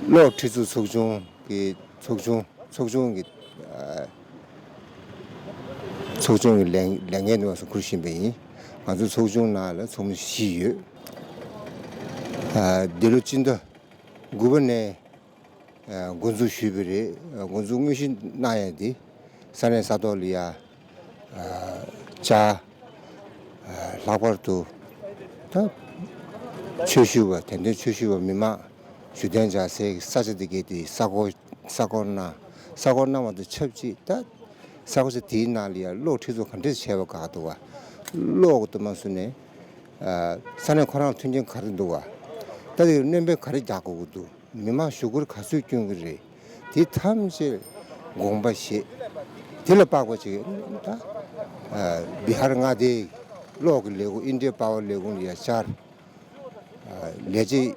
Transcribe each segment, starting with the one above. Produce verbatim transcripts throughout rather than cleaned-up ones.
གློག་ཁྲི་ཚོ་ཚོགས་ཆུང་གི་ཚོགས་ཆུང་ཚོགས་ཆུང་གི་ཨ་ཚོགས་ཆུང་གི་ལས་ལས་འགན་དུ་སུ་འཁུར་བཞིན་པ་ཡིན། ང་ཚོ་ཚོགས་ཆུང་ནང་ལ་ཚོགས་མི་བཞི་ཡོད། ཨ་འདི་ལོ་སྤྱི་ཟླ་དགུ་པ་ནས་ཨ་འགོ་འཛུགས་ཞུས་པ་རེད། ཨ་འགོ་འཛུགས་དངོས་གཞི་གནང་ཡ་འདི་ས་གནས་ས་ཐོག་ལ་ཡ་ཨ་བཅའ། ཨ་ལྷག་པར་དུ་ད་ཆོས་ཞུ་བ་དད་ལྡན་ཆོས་ཞུ་བ་མི་མང་བཞུགས་གདན་འཇགས་སའི་ས་ཆ་འདི་གའི་དེ་ས་སྐོར་ས་སྐོར་གནང་། ས་སྐོར་གནང་བ་དང་ཆབས་ཅིག་ད་ས་སྐོར་ཆ་དེའི་ནང་ལ་ཡ་གློག་ཁྲི་ཚོ་ག་འདྲས་བྱས་པ་དགའ་འདུག་བ། གློག་དུ་མ་སུ་ནས་ཨ་ས་གནས་ཁོ་རང་མཐུན་རྐྱེན་ག་རེ་འདུག་བ། ད་དེ་སྣོན་པ་ག་རེ་རྒྱག་དགོས་ཀྱི་འདུག་མི་མང་ཞུ་སྐུལ་ག་ཚོད་སྐྱོན་གྱི་རེད། དེ་ཐམས་ཅད་དགོངས་པ་བཞེས། དེ་ལ་དཔག་པ་ཅིག་ད་ཨ་བི་ཧར་མངའ་སྡེའི་གློག་གི་ལས་ཁུངས་ཨིན་ཌི་ཡ་པ་ཝར་ལས་ཁུངས་ལ་ཡ་བཅར། ཨ་ལས་བྱེད་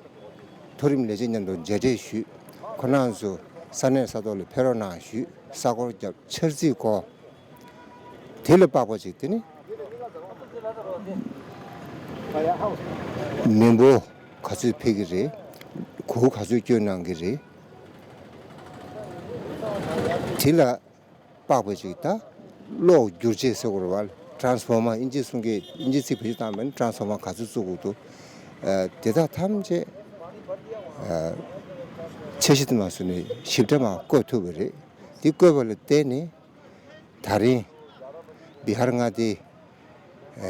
མཐོ་རིམ་ལས་བྱེད་མཉམ་དུ་མཇལ་འཕྲད་ཞུས། ཁོ་རང་ཚོ་ས་གནས་ས་ཐོག་ལ་ཕེབས་རོགས་གནང་ཞུས། ས་སྐོར་བརྒྱབ། འཆར་རྩིས་བསྐོར། དེ་ལ་དཔག་པ་ཅིག་དེ་ནི་མི་འབོར་ག་ཚོད་ཕེབས་ཀྱི་རེད། གོ་ག་ཚོད་སྐྱོན་གནང་གི་རེད། དེ་ལ་དཔག་པ་ཅིག་ད་གློག་བསྒྱུར་བྱེད་ཟེར་དགོས་རེད་བ། ཊ་རན་སི་ཕོར་མ་ཨིན་ཇི་གསུང་སྐད་ཨིན་ཇི་ཚིག་བེད་སྤྱོད་བཏང་བ་ན་ཊ་རན་སི་ཕོར་མ་ག་ཚོད་བཙུགས་དགོས་འདུག་ཨ་དེ་དག་ཐམས་ཅད་ཨ་འཆར་གཞི་དུ་མ་བཟོས་ནས་ཞིབ་ཕྲ་མ་བཀོད་ཐུབ་པ་རེད། དེ་བཀོད་པ་ལ་བརྟེན་ནས་ད་རིང་བི་ཧར་མངའ་སྡེའི་ཨ་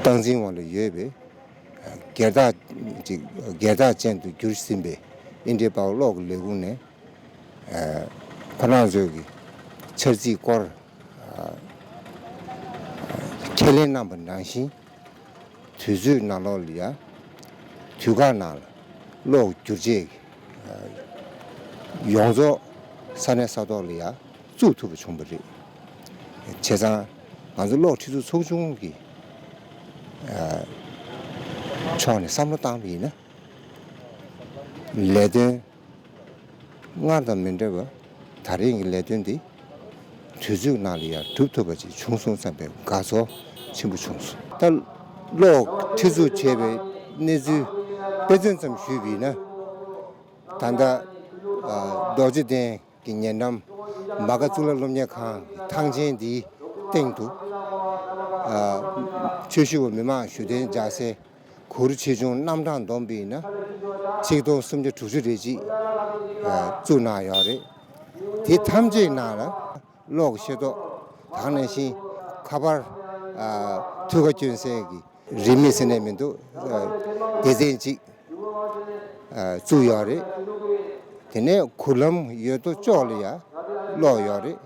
སྟངས་འཛིན་འོག་ལ་ཡོད་པའི་ཨ་སྒེར་བདག་ཅིག་སྒེར་བདག་ཅན་དུ་གྱུར་ཟིན་པའི་ཨིན་ཌི་ཡ་པ་ཝར་གློག་གི་ལས་ཁུངས་ནས་ཨ་ཁོ་རང་ཚོའི་གི་འཆར་རྩིས་སྐོར་ཨ་ཁས་ལེན་གནང་པ་ནང་བཞིན། དུས་ཚོད་ནང་ལོགས་ལ་ཡ། དུས་བཀག་ནང་ལ་གློག་བསྒྱུར་བྱེད་ཡོངས་རྫོགས་ས་གནས་ས་ཐོག་ལ་ཡ་བཙུགས་ཐུབ་པ་བྱུང་བ་རེད། བྱས་ཙང་ང་ཚོ་གློག་ཁྲི་ཚོ་ཚོགས་ཆུང་གི་ཕྱོགས་ནས་བསམ་བློ་བཏང་བ་ཡིན་ན། ལས་དོན་སྔར་དང་མི་འདྲ་བར་ད་རིང་གི་ལས་དོན་འདི་དུས་ཚོད་ནང་ལ་ཡང་འགྲུབ་ཐུབ་པ་ཅིག་བྱུང་སོང་བསམ་པའི་དགའ་ཚོར་ཆེན་པོ་བྱུང་སོང་། ད་གློག་ཁྲི་ཚོ་བྱས་པའི་གནས་ཚུལ་དཔེ་མཚོན་ཙམ་ཞུས་པ་ཡིན་ན། ད་ལྟ་རྡོ་རྗེ་གདན་གྱི་ཉེ་འགྲམ་མ་ག་གཙུག་ལག་སློབ་གཉེར་ཁང་གི་ཐང་ཆེན་འདིའི་སྟེང་དུ་ཆོས་ཞུ་བ་མི་མང་བཞུགས་གདན་འཇགས་སའི་གུར་ཆེ་ཆུང་རྣམ་གྲངས་བསྡོམས་པ་ཡིན་ན་ཆིག་སྟོང་སུམ་བརྒྱ་དྲུག་ཅུ་རེ་གཅིག་བཙུགས་གནང་ཡོད་རེད། དེ་ཐམས་ཅད་ནང་ལ་གློག་ཤེལ་ཏོག་དེ་ནང་བཞིན་ཁ་པར་ཐུགས་ཀ་སྐྱོན་སའི་གི་རིན་མེད་ཟེར་ནས་མི་འདུག་སྡེ་ཚན་གཅིག་བཙུགས་ཡོད་རེད། དེ་ནས་གུར་ལམ་ཡོད་དོ་ཅོག་ལ་ཡ་གློག་ཡོད་རེད།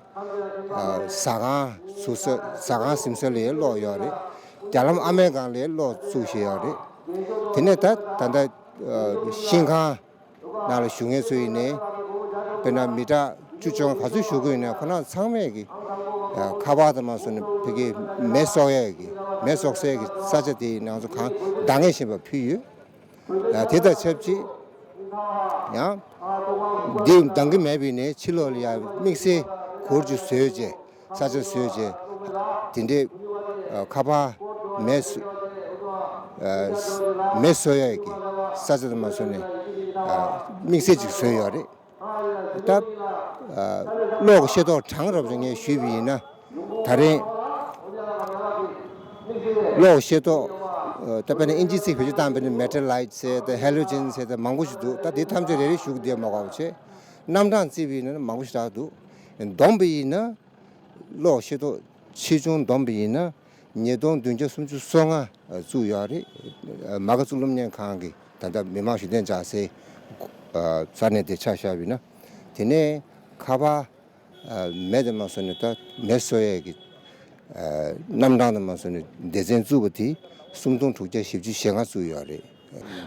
ཟ་ཁང་ཟུར་ས་ཟ་ཁང་ཟིན་ས་ལ་ཡ་གློག་ཡོད་རེད། རྒྱ་ལམ་ཨ་མའི་སྒང་ལ་ཡ་གློག་བཙུགས་བཞག་ཡོད་རེད། དེ་ནས་ད་ད་ལྟ་ཤིང་ཁང་ནང་ལ་བཞུགས་མཁན་ཚོ་ཡིན་ནའི་དཔེར་ན་མི་དྲག་བཅུ་བཅོ་ལྔ་ག་ཚོད་བཞུགས་ཀྱི་ཡོད་ནའི་ཁོ་རང་ཚང་མས་ཀྱི་ཁ་པར་དང་མ་སོང་ནས་ཕ་གི་མེ་གསོག་ཡས་ཀྱི་མེ་གསོག་སའི་གི་ས་ཆ་དེ་ང་ཚོ་གང་འདང་ངེས་བཞིན་པ་ཕུལ་ཡོད། དེ་དང་ཆབས་ཅིག་ཡང་འདི་འདང་གི་མེད་པའི་ནས་ཕྱི་ལོགས་ལ་ཡང་དམིགས་བསལ་གུར་གྱི་བཟོས་རྗེས་ས་ཆ་བཟོས་རྗེས་དེ་འདྲའི་ཁ་པར་མེ་གསོ་མེ་གསོ་ཡས་ཀྱི་ས་ཆ་དུ་མ་བཟོས་ནས་དམིགས་བསལ་ཅིག་བཟོས་ཡོད་རེད། ད་གློག་གི་ཤེལ་ཏོག་གྲངས་རབ་ཅིག་ངས་ཞུས་པ་ཡིན་ན། ད་རིང་གློག་ཤེལ་ཏོག་ད་དཔེར་ན་ཨིན་ཇི་ཚིག་བེད་སྤྱོད་བཏང་བ་ཡིན་ན་མེ་ཊལ་ལའིཊ་ཟེར་ད་ཧེ་ལོ་ཇེན་ཟེར་ད་མང་པོ་ཞིག་འདུག་ད་འདི་ཐམས་ཅད་རེ་རེ་ཞུ་གི་བསྡད་མ་དགོས་པ་བྱས། རྣམ་གྲངས་བརྩིས་པ་ཡིན་ན་མང་པོ་ཞིག་རག་འདུག་བསྡོམས་པ་ཡིན་ན་གློག་ཤེལ་ཏོག་ཆེ་ཆུང་བསྡོམས་པ་ཡིན་ན་ཉིས་སྟོང་བདུན་བརྒྱ་སུམ་ཅུ་སོ་ལྔ་བཙུགས་ཡོད་རེད། མ་ག་གཙུག་ལག་སློབ་གཉེར་ཁང་གི་ད་ལྟ་མི་མང་བཞུགས་གདན་འཇགས་སའི་ས་གནས་དེ་ཆ་བཞག་པ་ཡིན་ན། དེ་ནས་ཁ་པར་མེ་དེ་མ་སོང་ནས་ད་མེ་གསོ་ཡས་ཀྱི་རྣམ་གྲངས་དེ་མ་སོང་ནས་སྡེ་ཚན་བཙུགས་པ་དེ་སུམ་སྟོང་དྲུག་བརྒྱ་བཞི་བཅུ་ཞེ་ལྔ་བཙུགས་ཡོད་རེད།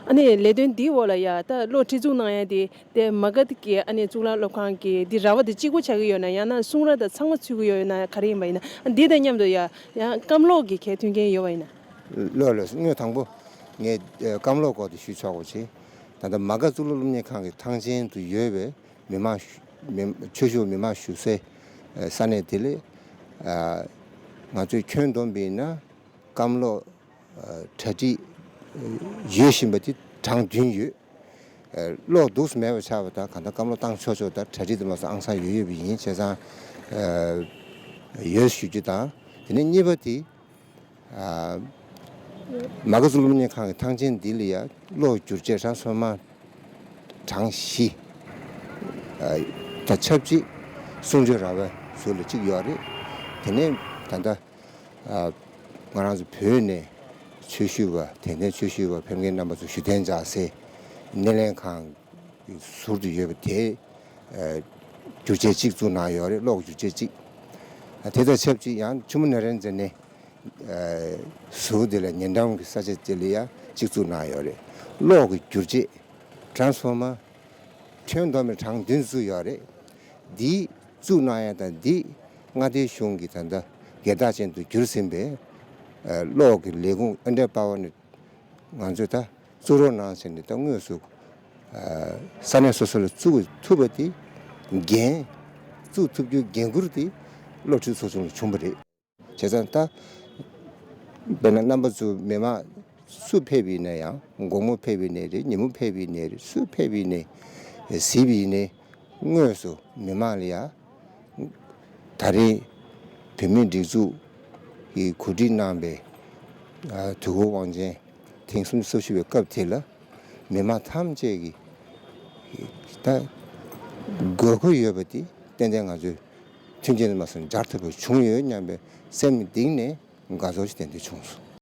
ཨ་ནི་ལས་དོན་འདིའི་འོག་ལ་ཡ་ད་གློག་ཁྲི་ཚོ་ནང་ཡ་དེ་དེ་མ་ག་དེ་གི་ཨ་ནི་གཙུག་ལག་སློབ་ཁང་གི་འདི་ར་བ་དེ་གཅིག་པོ་ཆགས་ཀྱི་ཡོད་ན་ཡང་ན་གསུང་ར་དང་ཚང་མ་ཚུད་ཀྱི་ཡོད་ན་ག་རེ་ཡིན་པ་ཡིན་ན། འདི་དང་མཉམ་དུ་ཡ་ཡང་སྐམ་གློག་གི་གལ་མཐུན་རྐྱེན་ཡོད་པ་ཡིན་ན། ལོས་ལོས། དངོས་དང་པོ་ངས་སྐམ་གློག་སྐོར་དུ་ཞུས་ཆོག་པ་བྱས། ད་ལྟ་མ་ག་གཙུག་ལག་སློབ་གཉེར་ཁང་གི་ཐང་ཆེན་དུ་ཡོད་པའི་མི་མང་མི་ཆོས་ཞུ་མི་མང་བཞུགས་སའི་ས་གནས་དེ་ལས་ང་ཚོས་ཁྱོན་བསྡོམས་པ་ཡིན་ན་སྐམ་གློག་གྲ་སྒྲིག་ཡོད་བཞིན་པ་དེ་གྲངས་བདུན་ཡོད། གློག་འདུག་སེ་མེད་པ་ཆགས་པ་དང་གང་ལྟར་བཀའ་མོལ་བཏང་ཆོག་ཆོག་དང་གྲ་སྒྲིག་དེ་མ་སོང་ཨང་སང་ཡོད་ཡོད་པ་ཡིན་བྱས་ཙང་ཡོད་ཞུ་རྒྱུ་དང་། དེ་ནས་གཉིས་པ་དེ། མ་གི་གཙུག་ལག་སློབ་གཉེར་ཁང་གི་ཐང་ཆེན་འདི་ལ་ཡ་གློག་བསྒྱུར་བྱེད་ཊ་རན་སི་ཕོར་མར་གྲངས་བཞི་དང་ཆབས་ཅིག་གསུང་ཆོས་ར་བའི་ཟུར་ལ་གཅིག་ཡོད་རེད། དེ་ནས་ད་ལྟ་ང་རང་ཚོ་བོད་ནས་ཆོས་ཞུ་བ་དད་ལྡན་ཆོས་ཞུ་བ་ཕེབས་མཁན་རྣམ་པ་ཚོ་ཞུ་གཏན་འཇགས་སའི་སྣེ་ལེན་ཁང་གི་ཟུར་དུ་ཡོད་པ་དེ་བསྒྱུར་བྱེད་གཅིག་བཙུགས་གནང་ཡོད་རེད། གློག་བསྒྱུར་བྱེད་གཅིག་དེ་དང་ཆབས་ཅིག་ཡང་ཆུ་མོ་ན་རེན་ཛ་ནའི་ཟུར་དེ་ལ་ཉེ་འགྲམ་གྱི་ས་ཆ་དེ་ལ་ཡང་གཅིག་བཙུགས་གནང་ཡོད་རེད། གློག་གི་བསྒྱུར་བྱེད་ཊ་རན་སི་ཕོར་མར་ཁྱོན་བསྡོམས་པའི་གྲངས་བདུན་བཙུགས་ཡོད་རེད། འདི་བཙུགས་གནང་ཡ་དང་འདི་མངའ་སྡེའི་གཞུང་གིས་ད་ལྟ་སྒེར་བདག་ཅན་དུ་བསྒྱུར་ཟིན་པའི་གློག་གི་ལས་ཁུངས་ཨན་ཌར་པ་ཝར་ནི་ང་ཚོས་ད་བཙུགས་རོགས་གནང་ཟེར་ནས་ད་དངོས་སུ་ས་གནས་སོ་སོ་ལ་བཙུགས་ཐུབ་པ་དེ་འགན་བཙུགས་ཐུབ་རྒྱུའི་འགན་འཁུར་དེ་བློ་གྲོས་ཚོགས་ཆུང་ལ་བྱུང་བ་རེད། བྱས་ཙང་ད་དཔེར་ན་རྣམ་པ་ཚོ་མི་མང་སུ་ཕེབས་ཡིན་ན་ཡང་དགོང་མོ་ཕེབས་ཡིན་ནའི་རེད། ཉིན་མོ་ཕེབས་ཡིན་ནའི་རེད། སུ་ཕེབས་ཡིན་ནའི་གཟིགས་པ་ཡིན་ནའི་དངོས་སུ་མི་མང་ལ་ཡང་ད་རེས་བོད་མིའི་སྒྲིག་འཛུགས་ཀྱིས་གོ་སྒྲིག་གནང་བའི་དུས་འཁོར་དབང་ཆེན་ཐེངས་སུམ་ཅུ་སོ་བཞི་པའི་སྐབས་དེ་ལ་མི་མང་ཐམས་ཅད་ཀྱིས་ད་དགོས་མཁོ་ཡོད་པ་དེ་ཏན་ཏན་ང་ཚོས་མཐུན་རྐྱེན་དུ་མ་སོང་སྦྱར་ཐུབ་པ་བྱུང་ཡོད་སྙམ་པའི་སེམས་གཏིང་ནས་དགའ་ཚོར་ཞིག་ཏན་ཏན་བྱུང་སོང་།